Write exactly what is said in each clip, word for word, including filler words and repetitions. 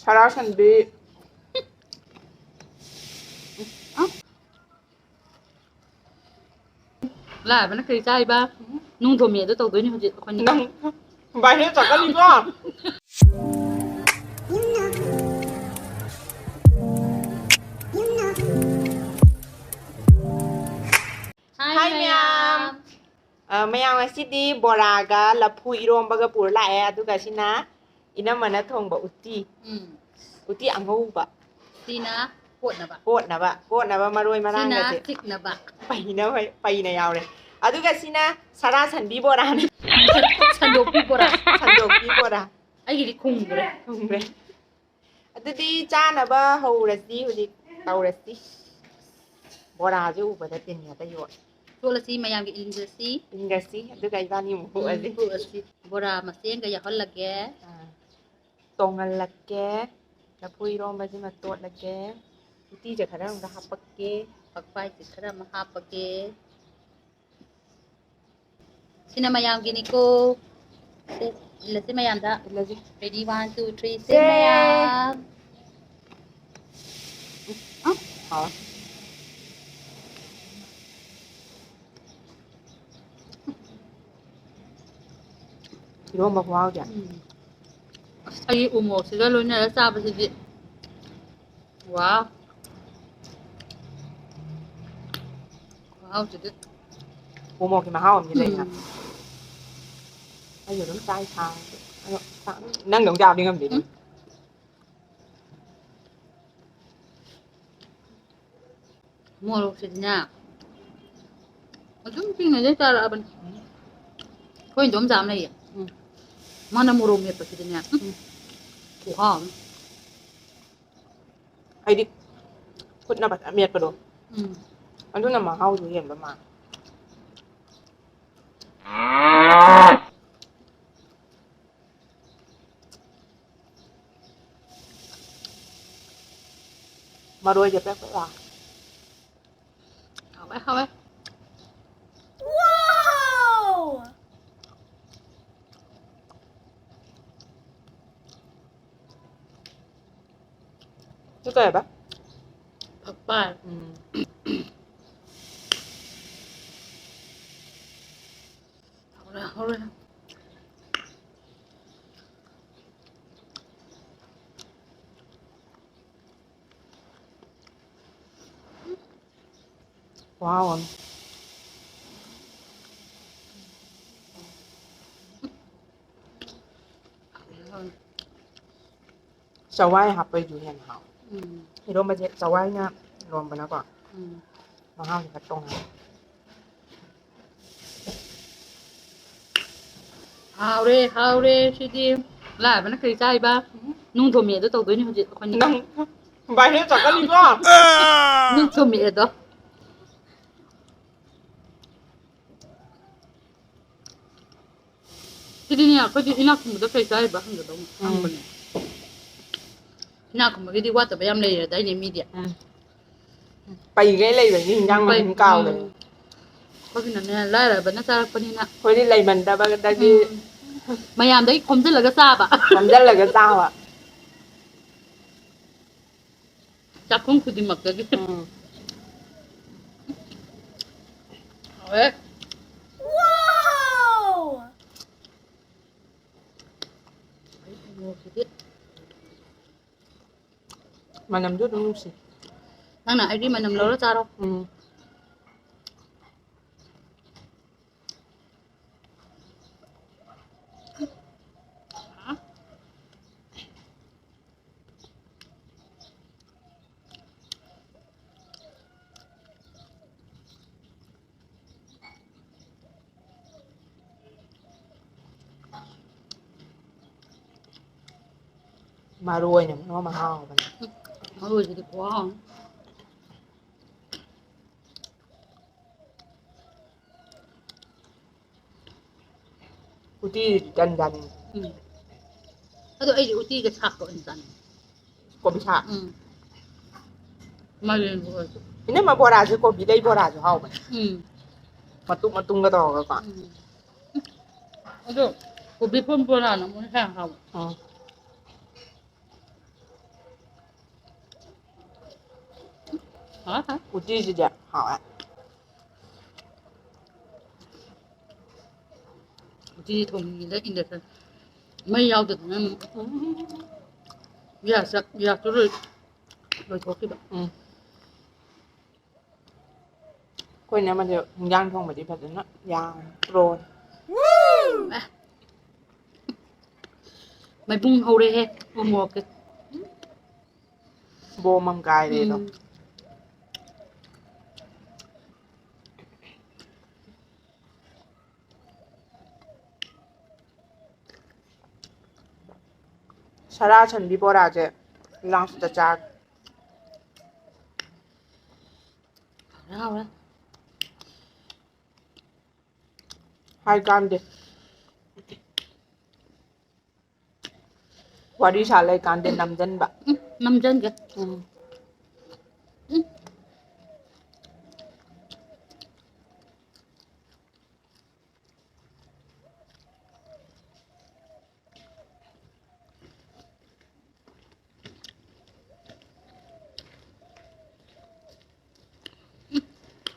ꯁꯔꯥ ꯁꯟꯕꯤ꯫ ꯂꯥꯛꯑꯕꯅ ꯀꯔꯤ ꯆꯥꯔꯤꯕ? ꯅꯨꯡ ꯊꯣꯝꯃꯦ ꯑꯗꯨ ꯇꯧꯗꯣꯏꯅꯤ ꯍꯧꯖꯤꯛ ꯑꯩꯈꯣꯏꯅꯤ꯫ ꯅꯪ viral ꯆꯠꯀꯅꯤꯀꯣ꯫ Hi, ꯃꯌꯥꯝ꯫ ꯑ, ꯃꯌꯥꯝ, ꯉꯁꯤꯗꯤ ꯕꯣꯔꯥꯒ ꯂꯐꯨ ꯏꯔꯣꯝꯕꯒ ꯄꯨꯔ ꯂꯥꯛꯑꯦ꯫ ꯑꯗꯨꯒ ꯁꯤꯅ ꯏꯅꯝꯃꯅ ꯊꯣꯡꯕ ꯎꯇꯤ꯫ ꯎꯝ꯫ ꯎꯇꯤ ꯑꯉꯧꯕ꯫ ꯁꯤꯅ ꯀꯣꯠꯅꯕ꯫ ꯀꯣꯠꯅꯕ, ꯀꯣꯠꯅꯕ ꯃꯔꯣꯏ ꯁꯤꯅ ꯃꯔꯥꯡꯒꯁꯦ꯫ ꯆꯤꯛꯅꯕ꯫ ꯄꯩꯅ ꯍꯣꯏ, ꯄꯩꯅ ꯌꯥꯎꯔꯦ꯫ ꯑꯗꯨꯒ ꯁꯤꯅ ꯁꯔꯥ ꯁꯟꯕꯤ ꯕꯣꯔꯥꯅꯤ꯫ ꯁꯟꯗꯣꯛꯄꯤ ꯕꯣꯔꯥ꯫ ꯁꯟꯗꯣꯛꯄꯤ ꯕꯣꯔꯥ꯫ ꯑꯩꯒꯤꯗꯤ ꯈꯨꯝꯈ꯭ꯔꯦ꯫ ꯈꯨꯝꯈ꯭ꯔꯦ꯫ ꯑꯗꯨꯗꯤ ꯆꯥꯅꯕ ꯍꯧꯔꯁꯤ ꯍꯧꯖꯤꯛ꯫ ꯇꯧꯔꯁꯤ꯫ ꯕꯣꯔꯥꯁꯦ ꯎꯕꯗ ꯇꯤꯟ ꯉꯥꯛꯇ ꯌꯣꯠꯂꯦ꯫ ꯆꯣꯠꯂꯁꯤ, ꯃꯌꯥꯝꯒꯤ ꯏꯟꯈ꯭ꯔꯁꯤ꯫ ꯏꯟꯈ꯭ꯔꯁꯤ, ꯑꯗꯨꯒ ꯏꯕꯥꯅꯤ ꯑꯃꯨꯛ ꯎꯝ, ꯄꯣꯛꯑꯁꯤ꯫ ꯄꯣꯛꯑꯁꯤ꯫ ꯕꯣꯔꯥ ꯃꯆꯦ ꯑꯃꯒ ꯌꯥꯎꯍꯜꯂꯒꯦ꯫ ꯑꯥ꯫ ꯇꯣꯡꯍꯜꯂꯛꯀꯦ꯫ ꯂꯐꯨ ꯏꯔꯣꯝꯕꯁꯤꯃ ꯇꯣꯠꯂꯒꯦ꯫ ꯎꯇꯤꯁꯦ ꯈꯔ ꯑꯃꯒ ꯍꯥꯞꯄꯛꯀꯦ꯫ ꯄꯛꯄꯥꯏꯁꯦ ꯈꯔ ꯑꯃ ꯍꯥꯞꯄꯒꯦ꯫ ꯁꯤꯅ ꯃꯌꯥꯝꯒꯤꯅꯤꯀꯣ꯫ ꯁꯦ, ꯏꯜꯂꯁꯤ ꯃꯌꯥꯝꯗ꯫ ꯏꯜꯂꯁꯤ꯫ Ready, one, two, three, ꯁꯦ ꯁꯦ꯫ ꯃꯌꯥꯝ꯫ ꯎꯝ, ꯍꯥꯎꯔꯦ꯫ ꯏꯔꯣꯝꯕ ꯈꯨꯍꯥꯎꯗꯤ꯫ ꯎꯝ꯫ ꯑꯁ, ꯑꯩꯒꯤ ꯎ ꯃꯣꯔꯣꯛꯁꯤꯒ ꯂꯣꯏꯅꯔ ꯆꯥꯕꯁꯤꯗꯤ꯫ ꯋꯥꯎ꯫ ꯈꯨꯍꯥꯎꯁꯤꯗꯤ꯫ ꯎ ꯃꯣꯔꯣꯛꯀꯤ ꯃꯍꯥꯎ ꯑꯃꯗꯤ ꯂꯩꯅ꯫ ꯎꯝ꯫ ꯑꯩꯁꯨ ꯑꯗꯨꯝ ꯆꯥꯏ ꯁꯥꯕꯁꯦ꯫ ꯑꯗꯣ ꯆꯥ-, ꯅꯪꯗꯧ ꯆꯥꯕꯗꯤ ꯉꯝꯗꯦ ꯎꯝ꯫ ꯑꯗꯨꯝ꯫ ꯃꯣꯔꯣꯛꯁꯤꯗꯤꯅꯦ ꯑꯗꯨꯝ ꯄꯤꯛꯏꯉꯩꯗꯩ ꯆꯥꯔꯛꯑꯕꯅꯤ꯫ ꯑꯩꯈꯣꯏ ꯏꯗꯣꯝꯆꯥ ꯑꯃ ꯂꯩꯌꯦ꯫ ꯎꯝ꯫ ꯃꯥꯅ ꯃꯣꯔꯣꯛ ꯃꯦꯠꯄꯁꯤꯗꯤꯅꯦ꯫ ꯎꯝ꯫ ꯎꯝ꯫ ꯈꯨꯍꯥꯎ ꯑꯃ꯫ ꯑꯩꯗꯤ ꯈꯨꯠꯅ ꯐꯖꯅ ꯃꯦꯠꯄꯗꯣ꯫ ꯎꯝ꯫ ꯑꯗꯨꯅ ꯃꯍꯥꯎꯗꯣ ꯍꯦꯟꯕ ꯃꯥꯜꯂꯦ꯫ ꯃꯔꯣꯏꯁꯦ ꯄꯦꯛ ꯄꯦꯛ ꯂꯥꯎ꯫ ꯍꯥꯎꯋꯦ, ꯍꯥꯎꯋꯦ꯫ Wow! ꯁꯤ ꯀꯩ ꯍꯥꯏꯕ? ꯐꯛꯄꯥꯏ꯫ ꯎꯝ꯫ ꯍꯧꯔꯦ, ꯍꯧꯔꯦ꯫ ꯈꯨꯍꯥꯎ ꯑꯃ꯫ ꯆꯋꯥꯏ ꯍꯥꯞꯄꯩꯗꯨ ꯍꯦꯟꯅ ꯍꯥꯎꯋꯦ꯫ ꯎꯝ꯫ ꯏꯔꯣꯝꯕꯁꯦ ꯆꯋꯥꯏꯅ ꯏꯔꯣꯝꯕꯅꯀꯣ꯫ ꯎꯝ꯫ ꯃꯍꯥꯎꯁꯦ ꯈꯔ ꯇꯣꯉꯥꯟꯂꯦ꯫ ꯍꯥꯎꯔꯦ, ꯍꯥꯎꯔꯦ ꯁꯤꯗꯤ꯫ ꯂꯥꯏꯔꯕꯅ ꯀꯔꯤ ꯆꯥꯔꯤꯕ? ꯅꯨꯡ ꯊꯣꯝꯃꯦ ꯑꯗꯣ ꯇꯧꯗꯣꯏꯅꯤ ꯍꯧꯖꯤꯛ ꯑꯩꯈꯣꯏꯅ꯫ ꯅꯪ viral ꯆꯠꯀꯅꯤꯀꯣ꯫ ꯅꯨꯡ ꯊꯣꯝꯃꯦ ꯑꯗꯣ꯫ ꯁꯤꯗꯤꯅꯦ, ꯑꯩꯈꯣꯏꯗꯤ ꯏꯅꯥꯛ ꯈꯨꯟꯕꯗ ꯀꯩ ꯆꯥꯔꯤꯕ ꯍꯪꯒꯗꯧꯅꯤ, ꯎꯝ꯫ ꯍꯪꯕꯅꯦ꯫ ꯏꯅꯥꯛ ꯈꯨꯟꯕꯒꯤꯗꯤ ꯋꯥꯠꯇꯕ ꯌꯥꯝ ꯂꯩꯔꯦꯗꯥꯏꯅꯦ ꯃꯤꯗꯤ? ꯎꯝ꯫ ꯄꯩꯒꯩ ꯂꯩꯕꯒꯤ ꯍꯤꯟꯖꯥꯡ ꯄꯩ-, ꯃꯍꯤꯡ ꯀꯥꯎꯗꯅ꯫ ꯎꯝ꯫ ꯑꯩꯈꯣꯏꯒꯤꯅꯅꯦ, ꯂꯥꯏꯔꯕꯅ ꯆꯥꯔꯛꯄꯅꯤꯅ꯫ ꯑꯩꯈꯣꯏꯗꯤ ꯂꯩꯃꯟꯗꯕꯗꯒꯤ꯫ ꯎꯝ꯫ ꯃꯌꯥꯝꯗꯒꯤ ꯈꯣꯝꯖꯤꯜꯂꯒ ꯆꯥꯕ꯫ ꯈꯣꯝꯖꯤꯜꯂꯒ ꯆꯥꯕ꯫ ꯆꯥꯛꯈꯨꯝ ꯈꯨꯗꯤꯡꯃꯛꯇꯒꯤ꯫ ꯎꯝ꯫ ꯍꯥꯎꯋꯦ꯫ ꯃꯣꯔꯣꯛꯁꯤꯗꯤ꯫ ꯃꯅꯝꯁꯨ ꯑꯗꯨꯝ ꯅꯨꯡꯁꯤ꯫ ꯅꯪꯅ ꯑꯩꯒꯤ ꯃꯅꯝ ꯂꯧꯔ ꯆꯥꯔꯣ꯫ ꯎꯝ꯫ ꯃꯔꯣꯏꯅ ꯃꯔꯣꯟ ꯑꯃ ꯍꯥꯎꯕꯅꯦ꯫ ꯃꯔꯣꯏꯁꯤꯗꯤ ꯈꯨꯍꯥꯎ ꯑꯃ꯫ ꯎꯇꯤ ꯇꯟ ꯆꯥꯅꯤꯡꯉꯤ꯫ ꯎꯝ꯫ ꯑꯗꯣ ꯑꯩꯗꯤ ꯎꯇꯤꯒ ꯁꯥꯛꯀ ꯑꯣꯏꯅ ꯆꯥꯅꯤꯡꯉꯤ꯫ ꯀꯣꯕꯤ ꯁꯥꯛ꯫ ꯎꯝ꯫ ꯃꯥꯏꯔꯦꯟꯕꯨ ꯑꯣꯏꯔꯁꯨ꯫ ꯏꯅꯝꯃ ꯕꯣꯔꯥꯁꯦ ꯀꯣꯕꯤ ꯂꯩ ꯕꯣꯔꯥꯁꯨ ꯍꯥꯎꯕꯅꯦ꯫ ꯎꯝ꯫ ꯃꯇꯨꯝ ꯃꯇꯨꯝꯒ ꯇꯧꯔꯒꯀꯣ꯫ ꯎꯝ꯫ ꯑꯗꯣ ꯀꯣꯕꯤ ꯐꯨꯜ ꯕꯣꯔꯥꯅ ꯑꯃꯨꯛ ꯍꯦꯟꯅ ꯍꯥꯎꯕ꯫ ꯎꯝ꯫ ꯎꯇꯤꯁꯤꯗꯤ ꯍꯥꯎꯋꯦ꯫ ꯎꯇꯤꯁꯤ ꯊꯣꯡꯉꯤꯉꯩꯗ induction ꯃꯩ ꯌꯥꯎꯗꯗꯅ gas ꯒ꯭ꯌꯥꯁꯇꯨ ꯂꯣꯏ-, ꯂꯣꯏꯊꯣꯛꯈꯤꯕ꯫ ꯎꯝ꯫ ꯑꯩꯈꯣꯏꯅ ꯑꯃꯗꯤ ꯍꯤꯟꯖꯥꯡ ꯊꯣꯡꯕꯗꯤ ꯐꯖꯅ ꯌꯥꯝ pro꯫ ꯑꯦ꯫ ꯃꯩꯕꯨꯡ ꯍꯧꯔꯦꯍꯦ, ꯎ ꯃꯣꯔꯣꯛꯀꯤ꯫ ꯕꯣꯝ ꯑꯃ ꯀꯥꯏꯔꯦꯗꯣ꯫ ꯎꯝ꯫ ꯁꯔꯥ ꯁꯟꯕꯤ ꯕꯣꯔꯥꯁꯦ last ꯆꯥꯒꯦ꯫ ꯍꯥꯎꯔꯦ, ꯍꯥꯎꯔꯦ꯫ ꯍꯥꯏ ꯀꯥꯟꯗꯦ꯫ ꯋꯥꯔꯤ ꯁꯥ ꯂꯩꯀꯥꯟꯗ ꯅꯝꯖꯟꯕ꯫ ꯎꯝ, ꯅꯝꯖꯟꯒꯦ꯫ ꯎꯝ꯫ ꯎꯝ꯫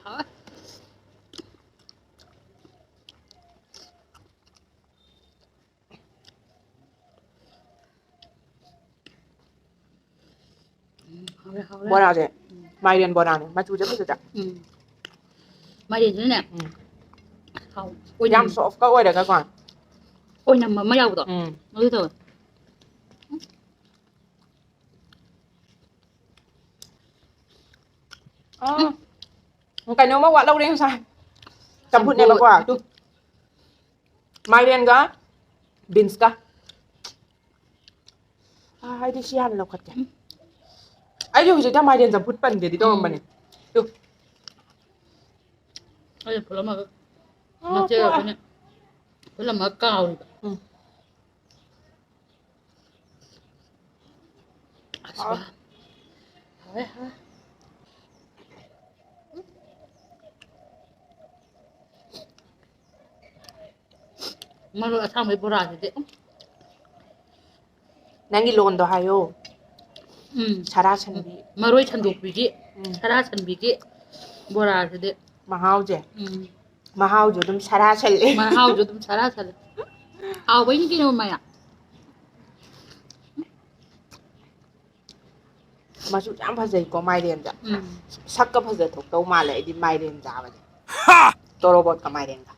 ꯍꯥꯎꯋꯦ꯫ ꯎꯝ, ꯍꯥꯎꯔꯦ, ꯍꯥꯎꯔꯦ꯫ ꯕꯣꯔꯥꯁꯦ, ꯎꯝ꯫ ꯃꯥꯏꯔꯦꯟ ꯕꯣꯔꯥꯅꯦ, ꯃꯆꯨꯁꯦ ꯐꯖꯗ꯭ꯔꯥ? ꯎꯝ꯫ ꯃꯥꯏꯔꯦꯟꯁꯤꯅꯅꯦ, ꯎꯝ꯫ ꯍꯥꯎ-, ꯌꯥꯝ ꯑꯣꯏꯅꯝ-, soft ꯀ ꯑꯣꯏꯔꯒꯀꯣ꯫ ꯑꯣꯏꯅꯝꯕ ꯑꯃ ꯌꯥꯎꯕꯗꯣ꯫ ꯎꯝ꯫ ꯑꯗꯨ ꯇꯧꯋꯦ꯫ ꯑꯥ꯫ ꯎꯝ꯫ ꯀꯩꯅꯣꯝꯃ ꯋꯥꯠꯍꯧꯔꯦ ꯉꯁꯥꯏ꯫ ꯆꯝꯐꯨꯠꯅꯦꯕꯀꯣ꯫ ꯆꯝꯐꯨꯠ꯫ ꯑꯗꯨ ꯃꯥꯏꯔꯦꯟꯒ beans ꯀ꯫ ꯑꯥ, ꯍꯥꯏꯗꯤ ꯁꯤ ꯍꯥꯟꯅ ꯂꯧꯈꯠꯀꯦ꯫ ꯎꯝ꯫ ꯑꯩꯁꯨ ꯍꯧꯖꯤꯛꯇ ꯃꯥꯏꯔꯦꯟ ꯆꯝꯐꯨꯠ ꯄꯟꯒꯦꯗꯤ ꯇꯧꯔꯝꯕꯅꯦ꯫ ꯎꯝ꯫ ꯇꯨ꯫ ꯑꯩ ꯐꯨꯠꯂꯝꯃꯒ ꯑꯥ, ꯃꯆꯦ ꯇꯣꯛꯑꯦ꯫ ꯑꯩꯈꯣꯏꯅ ꯐꯨꯠꯂꯝꯃꯒ ꯀꯥꯎꯔꯤꯕ꯫ ꯎꯝ꯫ ꯑꯁ, ꯍꯥꯎꯔꯦ꯫ ꯍꯥꯎꯔꯦ, ꯍꯥꯎꯔꯦ꯫ ꯃꯔꯣꯏ ꯑꯁꯥꯡꯕꯩ ꯕꯣꯔꯥꯁꯤꯗꯤ꯫ ꯅꯪꯒꯤ ꯂꯣꯟꯗꯣ ꯍꯥꯏꯌꯣ꯫ ꯎꯝ꯫ ꯁꯔꯥ ꯁꯟꯕꯤ꯫ ꯃꯔꯣꯏ ꯁꯟꯗꯣꯛꯄꯤꯒꯤ, ꯎꯝ꯫ ꯁꯔꯥ ꯁꯟꯕꯤꯒꯤ ꯕꯣꯔꯥꯁꯤꯗꯤ꯫ ꯃꯍꯥꯎꯁꯦ꯫ ꯎꯝ꯫ ꯃꯍꯥꯎꯁꯨ ꯑꯗꯨꯝ ꯁꯔꯥ ꯁꯜꯂꯦ꯫ ꯃꯍꯥꯎꯁꯨ ꯑꯗꯨꯝ ꯁꯔꯥ ꯁꯜꯂꯦ꯫ ꯍꯥꯎꯕꯩꯅꯤ ꯀꯩꯅꯣ ꯃꯌꯥ꯫ ꯃꯆꯨꯁꯨ ꯌꯥꯝ ꯐꯖꯩꯀꯣ ꯃꯥꯏꯔꯦꯟꯁꯦ꯫ ꯎꯝ꯫ ꯁꯛꯀ ꯐꯖꯊꯣꯛꯇꯧ ꯃꯥꯜꯂꯦ ꯑꯩꯗꯤ ꯃꯥꯏꯔꯦꯟ ꯆꯥꯕꯁꯦ꯫ ꯍꯥ! ꯇꯣꯔꯣꯕꯣꯠꯀ ꯃꯥꯏꯔꯦꯟꯒ꯫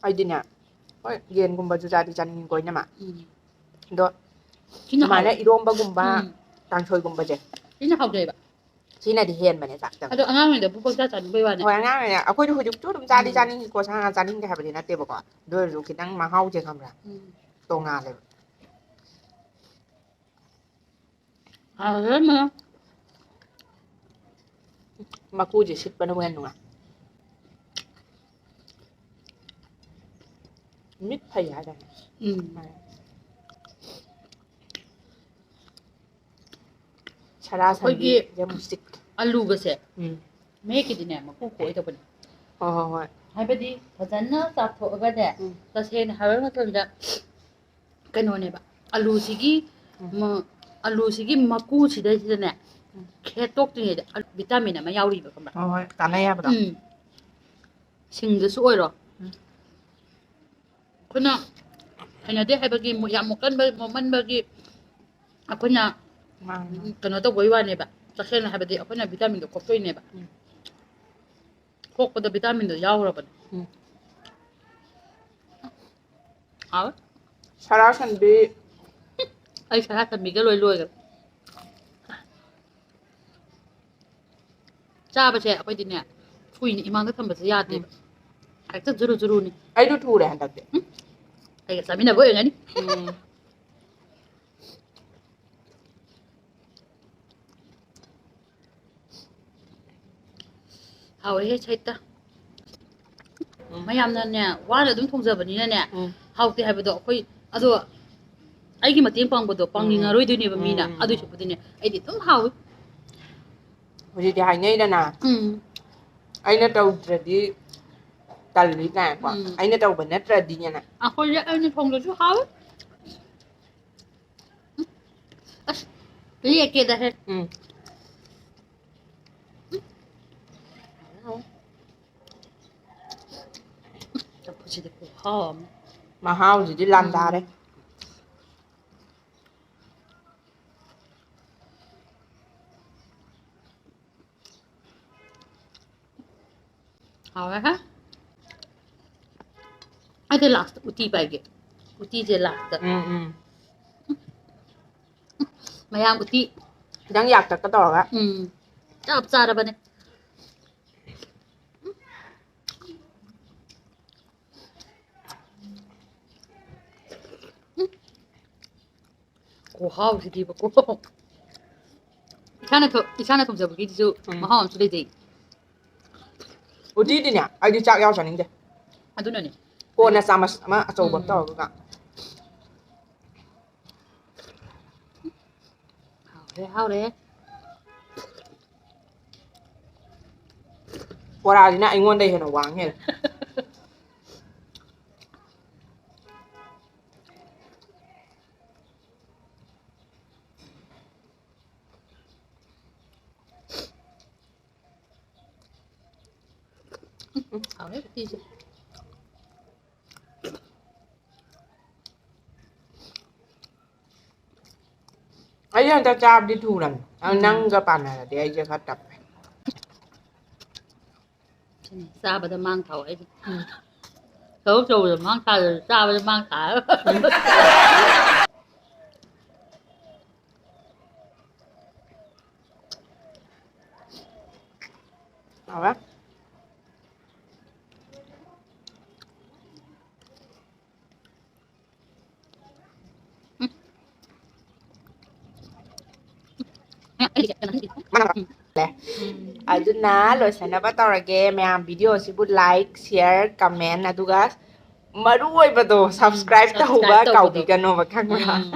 ꯑꯩꯗꯤꯅꯦ, ꯍꯣꯏ, ꯌꯦꯟꯒꯨꯝꯕꯁꯨ ꯆꯥꯗꯤ ꯆꯥꯅꯤꯡꯉꯤꯀꯣ ꯑꯩꯅ ꯃꯥ꯫ ꯎꯝ꯫ ꯑꯗꯣ ꯁꯤꯅ ꯑꯗꯨꯃꯥꯏꯅ ꯍꯥꯎꯋꯦ꯫ ꯏꯔꯣꯝꯕꯒꯨꯝꯕ, ꯎꯝ꯫ ꯀꯥꯡꯁꯣꯏꯒꯨꯝꯕꯁꯦ꯫ ꯁꯤꯅ ꯍꯥꯎꯖꯩꯕ꯫ ꯁꯤꯅꯗꯤ ꯍꯦꯟꯕꯅꯦ ꯆꯥꯛ ꯆꯪꯕ꯫ ꯑꯗꯣ ꯑꯉꯥꯡ ꯑꯣꯏꯔꯤꯉꯩꯗꯕꯨ ꯄꯪꯆꯥ ꯆꯥꯅꯤꯡꯕꯩ ꯋꯥꯅꯦ꯫ ꯍꯣꯏ, ꯑꯉꯥꯡ ꯑꯣꯏꯔꯤꯉꯩ ꯑꯩꯈꯣꯏꯁꯨ ꯍꯧꯖꯤꯛꯁꯨ ꯑꯗꯨꯝ ꯆꯥꯗꯤ ꯎꯝ꯫ ꯆꯥꯅꯤꯡꯉꯤꯀꯣ, ꯁꯥ ꯉꯥ ꯆꯥꯅꯤꯡꯗꯦ ꯍꯥꯏꯕꯗꯤ ꯅꯠꯇꯦꯕꯀꯣ꯫ ꯑꯗꯨ ꯑꯣꯏꯔꯁꯨ ꯈꯤꯇꯪ ꯃꯍꯥꯎꯁꯦ ꯈꯪꯕ꯭ꯔꯥ? ꯎꯝ꯫ ꯇꯣꯉꯥꯜꯂꯦꯕ꯫ ꯍꯥꯎꯔꯦ ꯃꯌꯥꯝ꯫ ꯃꯀꯨꯁꯦ ꯁꯤꯠꯄꯅꯕꯨ ꯍꯦꯟꯅ ꯅꯨꯡꯉꯥꯏ꯫ ꯃꯤꯠ ꯐꯩ ꯍꯥꯏꯗꯥꯏꯅꯦ? ꯎꯝ꯫ ꯁꯔꯥ ꯁꯟꯕꯤ ꯑꯩꯈꯣꯏꯒꯤ ꯌꯥꯝ ꯎꯁꯤꯠ꯫ ꯑꯂꯨꯒꯁꯦ ꯎꯝ꯫ ꯃꯌꯦꯛꯀꯤꯗꯤꯅꯦ ꯃꯀꯨ ꯈꯣꯛꯑꯣꯏꯗꯕꯅꯤ꯫ ꯍꯣꯏ, ꯍꯣꯏ, ꯍꯣꯏ꯫ ꯍꯥꯏꯕꯗꯤ ꯐꯖꯅ ꯆꯥꯊꯣꯛꯑꯒꯅꯦ, ꯎꯝ꯫ ꯇꯁꯦꯡꯅ ꯍꯥꯏꯔꯕ ꯃꯇꯝꯗ ꯀꯩꯅꯣꯅꯦꯕ, ꯑꯂꯨꯁꯤꯒꯤ ꯎꯝ꯫ ꯃ-, ꯑꯂꯨꯁꯤꯒꯤ ꯃꯀꯨꯁꯤꯗꯩꯁꯤꯗꯅꯦ ꯎꯝ꯫ ꯈꯦꯠꯇꯣꯛꯇ꯭ꯔꯤꯉꯩꯗ ꯑꯂꯨ ꯚꯤꯇꯥꯃꯤꯟ ꯑꯃ ꯌꯥꯎꯔꯤꯕ, ꯈꯪꯕ꯭ꯔꯥ? ꯍꯣꯏ, ꯍꯣꯏ, ꯀꯥꯟꯅꯩ ꯍꯥꯏꯕꯗꯣ꯫ ꯎꯝ꯫ ꯁꯤꯡꯗꯁꯨ ꯑꯣꯏꯔꯣ꯫ ꯎꯝ꯫ ꯑꯩꯈꯣꯏꯅ ꯍꯩꯅꯗꯦ ꯍꯥꯏꯕꯒꯤ, ꯃꯨ-, ꯌꯥꯝ ꯃꯣꯠꯀꯟꯕ, ꯃꯣꯠꯃꯟꯕꯒꯤ ꯑꯩꯈꯣꯏꯅ ꯃꯥꯅꯦ, ꯃꯥꯅꯦ꯫ ꯀꯩꯅꯣ ꯇꯧꯕꯩ ꯋꯥꯅꯦꯕ꯫ ꯇꯁꯦꯡꯅ ꯍꯥꯏꯕꯗꯤ ꯑꯩꯈꯣꯏꯅ ꯚꯤꯇꯥꯃꯤꯟꯗꯣ ꯈꯣꯛꯇꯣꯏꯅꯦꯕ꯫ ꯎꯝ꯫ ꯈꯣꯛꯄꯗ ꯚꯤꯇꯥꯃꯤꯟꯗꯣ ꯌꯥꯎꯈ꯭ꯔꯕꯅꯦ꯫ ꯎꯝ꯫ ꯍꯥꯎꯋꯦ꯫ ꯁꯔꯥ ꯁꯟꯕꯤ꯫ ꯑꯩ ꯁꯔꯥ ꯁꯟꯕꯤꯒ ꯂꯣꯏ ꯂꯣꯏꯈ꯭ꯔꯦ꯫ ꯆꯥꯕꯁꯦ ꯑꯩꯈꯣꯏꯗꯤꯅꯦ, ꯀꯨꯏꯅ ꯏꯃꯥꯡꯗ ꯊꯝꯕꯁꯦ ꯌꯥꯗꯦꯕ꯫ ꯎꯝ꯫ ꯍꯦꯛꯇ ꯖꯨꯔꯨ ꯖꯨꯔꯨꯅꯤ꯫ ꯑꯩꯁꯨ ꯊꯨꯔꯦ ꯍꯟꯗꯛꯇꯤ꯫ ꯎꯝ꯫ ꯑꯩꯒ ꯆꯥꯃꯤꯟꯅꯕ ꯑꯣꯏꯔꯝꯒꯅꯤ꯫ ꯎꯝ꯫ ꯍꯥꯎꯋꯦꯍꯦ, ꯁꯩꯇ꯫ ꯎꯝ꯫ ꯃꯌꯥꯝꯅꯅꯦ, ꯋꯥꯅ ꯑꯗꯨꯝ ꯊꯣꯡꯖꯕꯅꯤꯅꯅꯦ, ꯎꯝ꯫ ꯍꯥꯎꯇꯦ ꯍꯥꯏꯕꯗꯣ ꯑꯩꯈꯣꯏ, ꯑꯗꯣ ꯑꯩꯒꯤ ꯃꯇꯦꯡ ꯄꯥꯡꯕꯗꯣ ꯎꯝ꯫ ꯄꯥꯡꯅꯤꯡꯉꯔꯣꯏꯗꯣꯏꯅꯦꯕ ꯃꯤꯅ꯫ ꯎꯝ꯫ ꯑꯗꯨꯏ ꯁꯔꯨꯛꯄꯨꯗꯤꯅꯦ, ꯑꯩꯗꯤ ꯑꯗꯨꯝ ꯍꯥꯎꯋꯤ꯫ ꯍꯧꯖꯤꯛꯇꯤ ꯍꯥꯏꯅꯩꯗꯅ, ꯎꯝ꯫ "ꯑꯩꯅ ꯇꯧꯗ꯭ꯔꯗꯤ ꯇꯜꯂꯤ" ꯀꯥꯏꯅꯀꯣ꯫ ꯎꯝ꯫ "ꯑꯩꯅ ꯇꯧꯕ ꯅꯠꯇ꯭ꯔꯗꯤꯅꯦꯅ"꯫ ꯑꯩꯈꯣꯏꯁꯦ ꯑꯩꯅ ꯊꯣꯡꯗꯁꯨ ꯍꯥꯎꯋꯤ꯫ ꯑꯁ, ꯂꯦꯛꯀꯦꯗ ꯍꯦ꯫ ꯎꯝ꯫ ꯆꯝꯐꯨꯠꯁꯤꯗꯤ ꯈꯨꯍꯥꯎ ꯑꯃ꯫ ꯃꯍꯥꯎꯁꯤꯗꯤ ꯂꯥꯝꯗꯥꯔꯦ꯫ ꯎꯝ꯫ ꯍꯥꯎꯔꯦ ꯍꯦ꯫ ꯑꯩꯗꯤ ꯂꯥꯁꯇ ꯎꯇꯤ ꯄꯥꯏꯒꯦ꯫ ꯎꯇꯤꯁꯦ ꯂꯥꯁꯇ꯫ ꯎꯝ, ꯎꯝ꯫ ꯃꯌꯥꯝ ꯎꯇꯤ꯫ ꯈꯤꯇꯪ ꯌꯥꯛꯇꯛꯀ ꯇꯧꯔꯒ꯫ ꯎꯝ꯫ ꯆꯞ ꯆꯥꯔꯕꯅꯦ꯫ ꯈꯨꯍꯥꯎꯁꯤꯗꯤꯕꯀꯣ꯫ ꯏꯁꯥꯅ ꯊꯣ-, ꯏꯁꯥꯅ ꯊꯣꯡꯖꯕꯒꯤꯗꯨꯁꯨ ꯎꯝ꯫ ꯃꯍꯥꯎ ꯑꯃꯁꯨ ꯂꯩꯖꯩ꯫ ꯎꯇꯤꯗꯤꯅꯦ, ꯑꯩꯗꯤ ꯆꯥꯛ ꯌꯥꯎ ꯆꯥꯅꯤꯡꯗꯦ꯫ ꯑꯗꯨꯅꯅꯦ꯫ ꯀꯣꯟꯅ ꯆꯥꯃꯁ ꯑꯃ ꯑꯆꯧꯕ ꯑꯃ ꯎꯝ꯫ ꯇꯧꯔꯒ꯫ ꯍꯥꯎꯔꯦ, ꯍꯥꯎꯔꯦ꯫ ꯕꯣꯔꯥꯁꯤꯅ ꯑꯩꯉꯣꯟꯗ ꯍꯦꯟꯅ ꯋꯥꯡ ꯍꯦꯜꯂꯦ꯫ ꯎꯝ, ꯍꯥꯎꯔꯦ ꯎꯇꯤꯁꯦ꯫ ꯑꯩ ꯍꯟꯗꯛ ꯆꯥꯕꯗꯤ ꯊꯨꯔꯝꯅꯦ꯫ ꯑꯗꯨ ꯎꯝ꯫ ꯅꯪꯒ ꯄꯥꯟꯅꯔꯗꯤ ꯑꯩꯁꯦ ꯈꯔ ꯇꯞꯄꯦ꯫ ꯆꯥꯕꯗ ꯃꯥꯡ ꯊꯥꯎ ꯑꯩꯁꯦ꯫ ꯎꯝ꯫ ꯊꯕꯛ ꯇꯧꯕꯗ ꯃꯥꯡ ꯊꯥꯗ꯭ꯔꯁꯨ ꯆꯥꯕꯗ ꯃꯥꯡ ꯊꯥꯔ꯫ ꯎꯝ꯫ ꯍꯥꯎꯔꯦ꯫ ꯎꯝ꯫ ꯑꯗꯨꯅ ꯂꯣꯏꯁꯟꯅꯕ ꯇꯧꯔꯒꯦ ꯃꯌꯥꯝ, video ꯁꯤꯕꯨ like, share, comment, ꯑꯗꯨꯒ ꯃꯔꯨ ꯑꯣꯏꯕꯗꯣ subscribe ꯇꯧꯕ subscribe ꯇꯧꯕꯗꯣ꯫ ꯀꯥꯎꯕꯤꯒꯅꯣꯕ, ꯈꯪꯕ꯭ꯔꯥ? ꯎꯝ꯫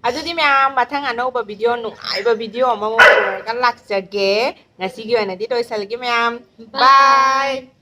ꯑꯗꯨꯗꯤ ꯃꯌꯥꯝ, ꯃꯊꯪ ꯑꯅꯧꯕ video, ꯅꯨꯡꯉꯥꯏꯕ video ꯑꯃꯃꯨꯛ ꯄꯨꯔꯛꯀꯦ꯫ ꯂꯥꯛꯆꯒꯦ꯫ ꯉꯁꯤꯒꯤ ꯑꯣꯏꯅꯗꯤ ꯂꯣꯏꯁꯤꯜꯂꯒꯦ ꯃꯌꯥꯝ꯫ ꯕꯥꯏ꯫